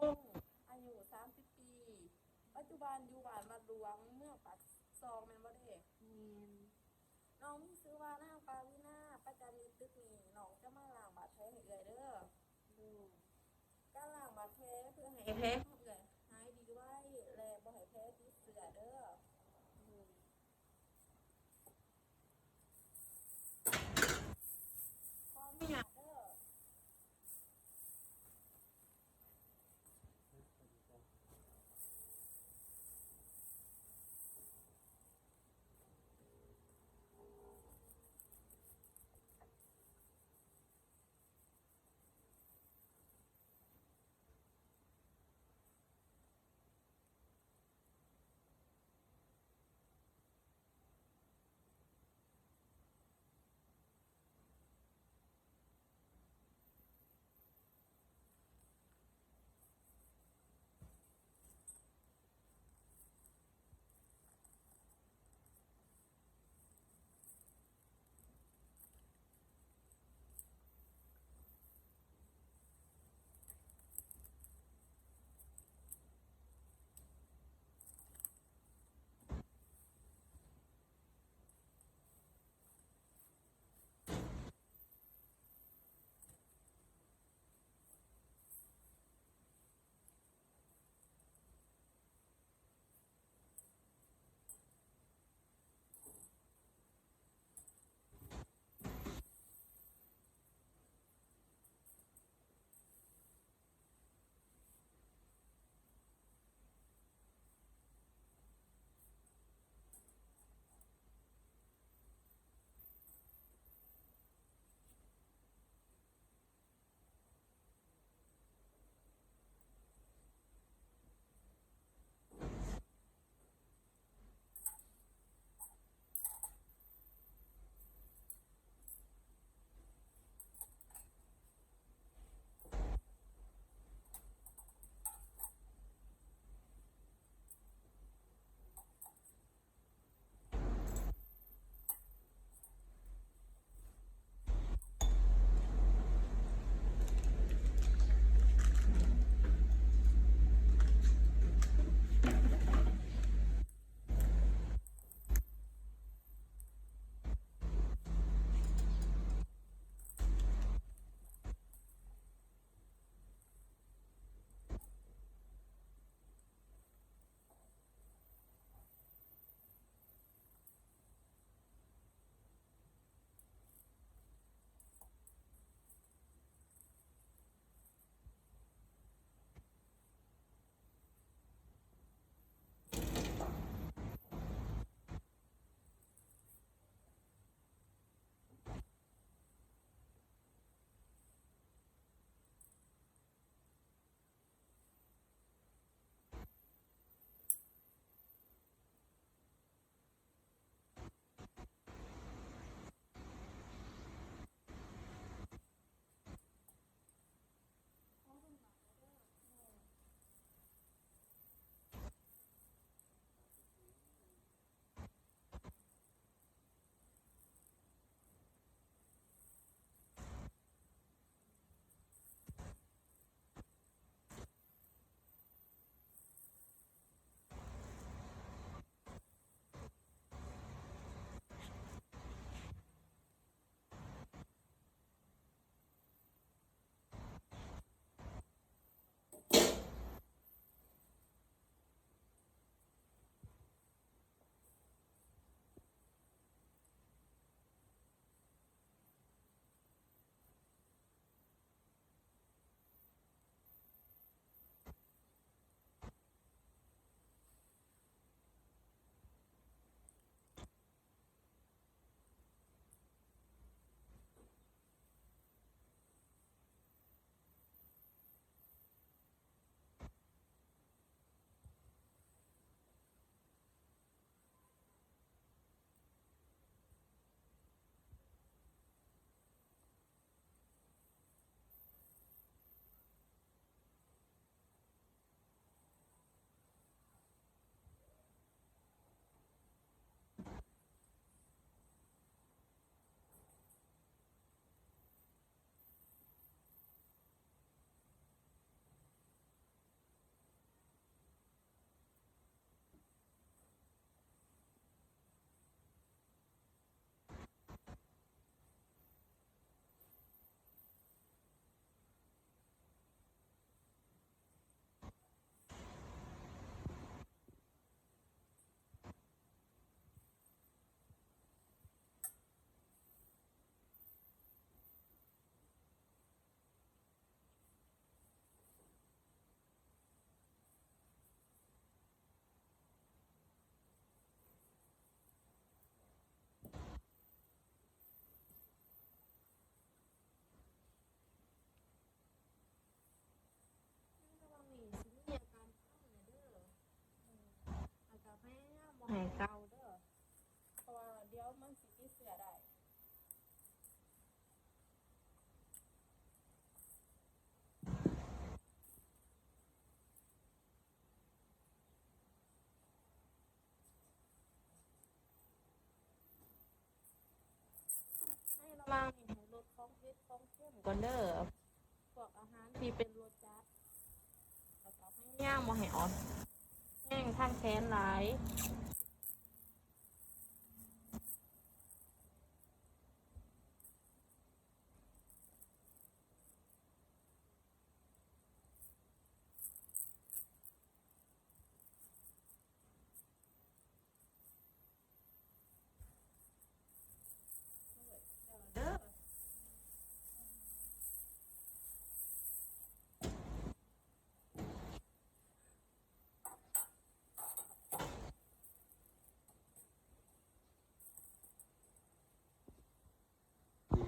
ວົງ ອາຍຸສາມສິບປີ ປັດຈຸບັນຢູ່ບ້ານວັດຫຼວງ ເມືອງປາກຊ່ອງ ແມ່ນບໍ່ເດ? ແມ່ນ. ນ້ອງມີຊື່ວ່ານາງປາວິນາ ປະຈຳຢູ່ຕຶກນີ້ ນ້ອງຈະມາລ້າງບາດແຜໃຫ້ເອື້ອຍເດີ. ໂດຍ. ການລ້າງບາດແຜເພື່ອໃຫ້ແຜຂອງເອື້ອຍຫາຍດີໄວ ແລະ ບໍ່ໃຫ້ແຜຕິດເຊື້ອເດີ. ໂດຍ. ຂໍອະນຸຍາດເດີ. ເ ໃຫ້ເກົ່າເດີ້ ເພາະວ່າດຽວມັນຊິຕິດເຊື້ອໄດ້. ໃນລະຫວ່າງນີ້ໃຫ້ລົດຂອງເຜັດຂອງເຄັມກ່ອນເດີ້ ພວກອາຫານທີ່ເປັນລົດຈັດ ແລ້ວກໍພະຍາຍາມບໍ່ໃຫ້ອອກແຮງທາງແຂນຫຼາຍ.